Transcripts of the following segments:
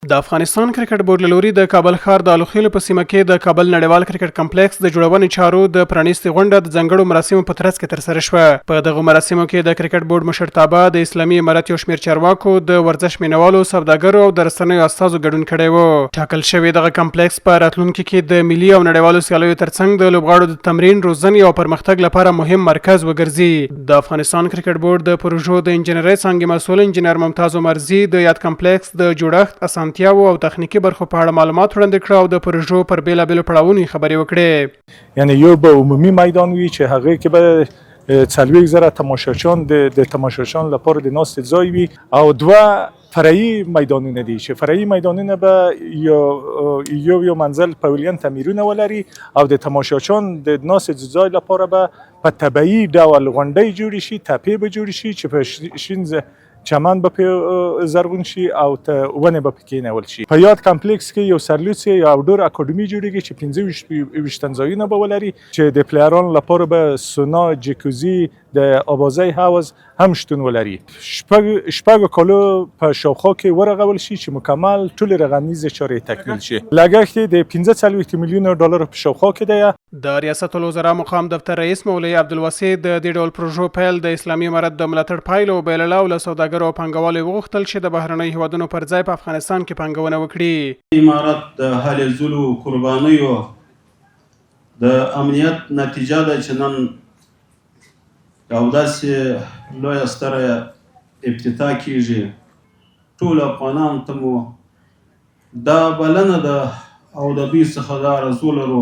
د افغانستان کرکټ بورډ له لوري د کابل ښار د الوخېلو په سیمه کې د کابل نړیوال کرکټ کمپلیکس د جوړونې چارو د پرانیستې غونډه د ځانګړو مراسمو په ترڅ کې ترسره شوه. په دغو مراسمو کې د کرکټ بورډ مشرتابه، د اسلامي امارت یو شمېر چارواکو، د ورزش مینوالو، سوداګرو او د رسنیو استازو ګډون کړی و. ټاکل شوې دغه کمپلیکس په راتلونکي کې د ملي او نړیوالو سیالیو ترڅنګ د لوبغاړو د تمرین، روزنې او پرمختګ لپاره مهم مرکز وګرځي. د افغانستان کرکټ بورډ د پروژو د انجنیرۍ څانګې مسؤل انجنیر ممتاز عمرزي د یاد کمپلیکس د جوړښت، اسانتیاوو او تخنیکي برخو په اړه معلومات وړاندې کړه او د پروژو پر بېلابېلو پړاوونو یې خبرې وکړې. یعنی یو به عمومي میدان وي چې هغه کې به 40,000 تماشاچیان د تماشاچیانو لپاره د ناستې ځای وي او دوه فرعي میدانونه دي چې فرعي میدانونه به یو یو یو منزل پویلین تعمیرونه ولري او د تماشاچیان د ناستې د ځای لپاره به په طبیعي ډول غونډۍ جوړې شي، تپې به جوړې شي چې په شین چمن به پې زرغون شي او ته ونې به پې کېنول شي. په یاد کمپلیکس کې یو سرلوڅې یا اوډور اکاډمي جوړېږي چې 25 ویشتنځایونه به ولري چې د پلیرانو لپاره به سونا، جکوزي، د آبازۍ حوض هم شتون ولري. شپږو کالو په شاوخوا کې ورغول شي چې مکمل ټولې رغنیزې چارې تکمیل شي. لګښت یې د 45 میلیونو ډالرو په شاوخوا کې دی. د ریاست الوزرا مقام دفتر رئیس مولوي عبدالواسع د دې ډول پروژو پیل د اسلامي امارت د ملاتړ پایله وبلله او له سوداګرو او پانګوالو یې وغوښتل چې د بهرنیو هېوادونو پر ځای په افغانستان کې پانګونه وکړي. امارت د هلې ځلو، قربانیو د امنیت نتیجه ده چې نن او داسې لویه ستره افتتاح کیږي. ټولو افغانانو ته مو دا بلنه ده او د دوی څخه دا آرزو لرو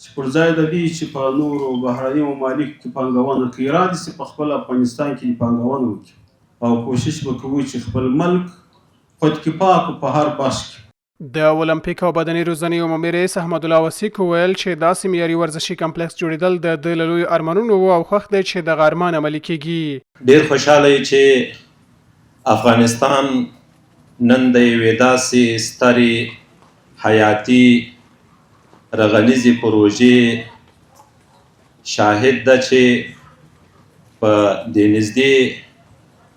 چې پر ځای د دې چې په نورو بهرنیو ممالکو کې پانګونه کوي، را دي چې په خپل افغانستان کې پانګونه وکړي او کوشش به کوو چې خپل ملک خودکفا کړو په هر بخش کې. د المپیک او بدني روزنې عمومي رئیس احمدالله وثیق وویل چې داسې معیاري ورزشي کمپلیکس جوړېدل د ده له لویو ارمانونو وو او خوښ دی چې دغه ارمان عملي کېږي. ډېر خوشحاله یو چې افغانستان نن د یوې داسې سترې حیاتي رغنیزې پروژې شاهد ده چې په دې نږدې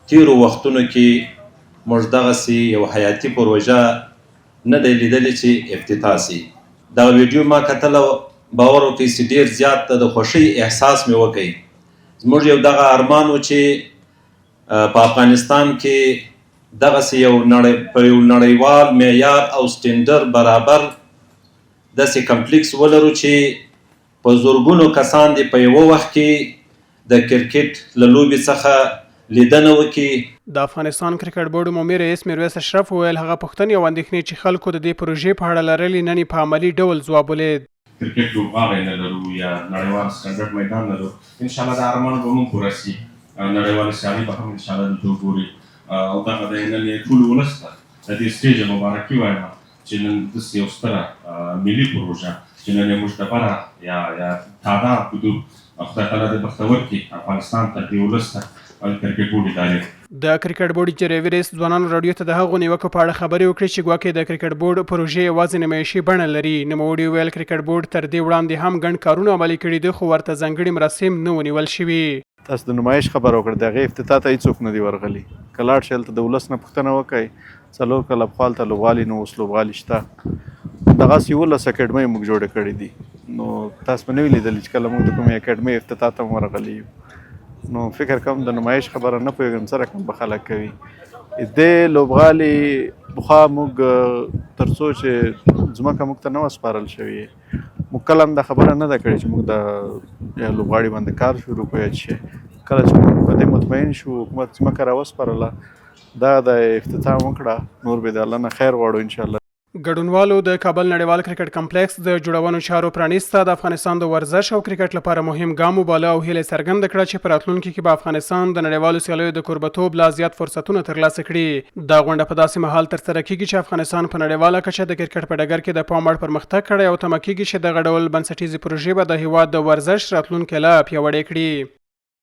تېرو وختونو کې موږ دغسې یو حیاتي پروژه نه دی لیدلې چې افتتاح شي. دغه ویډیو ما کتله، باور وکړئ چې ډېر زیات د خوښۍ احساس مې وکړ. زموږ یو دغه ارمان و چې په افغانستان کې دغسې یو په یو نړیوال معیار او سټنډر برابر داسې کمپلیکس ولرو چې په زرګونو کسان دې په یوه وخت کې د کرکټ له لوبې څخه لیدنه وکړي. د افغانستان کرکټ بورډ عمومي رئیس میرویس اشرف وویل، هغه پوښتنې او اندېښنې چې خلکو د دې پروژې په اړه لرلې، نن یې په عملي ډول ځواب ولید. کرکټ لوبغالی نه لرو یا نړیوال سټنډرډ میدان نه لرو، انشاالله دا ارمان به هم پوره شي، نړیوالې سیالۍ به هم انشاالله دلته وګوري او دغه دی نن یې ټول ولس ته له دې سټیجه مبارکي وایم چې نن داسې یو ستره ملي پروژه چې نن یې موږ ډبره یا یا تاداب ږدو، خدای تعالی دې بختور کړي افغانستان ته، دې ولس ته او د کرکټ بورډ ادارې ته. د کرکټ بورډ اجرایوي رئیس ځوانانو راډیو ته د هغو نیوکو په اړه خبرې وکړې چې ګواکې د کرکټ بورډ پروژې یوازې نمایشي بڼه لري. نوموړي وویل، کرکټ بورډ تر دې وړاندې هم ګڼ کارونه عملي کړي دي، خو ورته ځانګړي مراسم نه وو نیول شوي. تاسو د نمایش خبره وکړه، د هغې افتتاح ته هیڅوک نه دي ورغلي. که لاړ شئ هلته د ولس نه پوښتنه وکړئ، 4 کاله پخوا هلته لوبغالي نه، اوس لوبغالي شته. دغسې 11 اکاډمۍ موږ جوړې کړې دي، نو تاسو به نه وي لیدلي چې کله موږ د کومې اکاډمۍ افتتاح ته هم ورغلي یو. نو فکر کوم د نمایش خبره نه پوهېږم څه رقم به خلک کوي. د لوبغالي پخوا موږ تر څو چې ځمکه موږ ته نه وه سپارل شوې، موږ کله هم دا خبره نه ده کړې چې موږ د یا لوبغاړي باندې کار شروع کړو یا چې کله چې موږ په دې مطمئن شو، حکومت ځمکه راوسپارله، دا د افتتاح وکړه، نور به د الله نه خیر غواړو ان شاء الله. ګډونوالو د کابل نړیوال کرکټ کمپلیکس د جوړونو چارو پرانیسته د افغانستان د ورزش او کرکټ لپاره مهم ګام وباله او هیله څرګنده کړه چې په راتلونکي کې به افغانستان د نړیوالو سیالیو د کوربتوب لا زیات فرصتونه ترلاسه کړي. دا غونډه په داسې مهال ترسره کیږي چې افغانستان په نړیواله کچه د کرکټ په ډګر کې د پام وړ پرمختګ کړی او تمه کیږي چې دغه ډول بنسټیزې پروژې به د هیواد د ورزش راتلونکی لا پیاوړی کړي.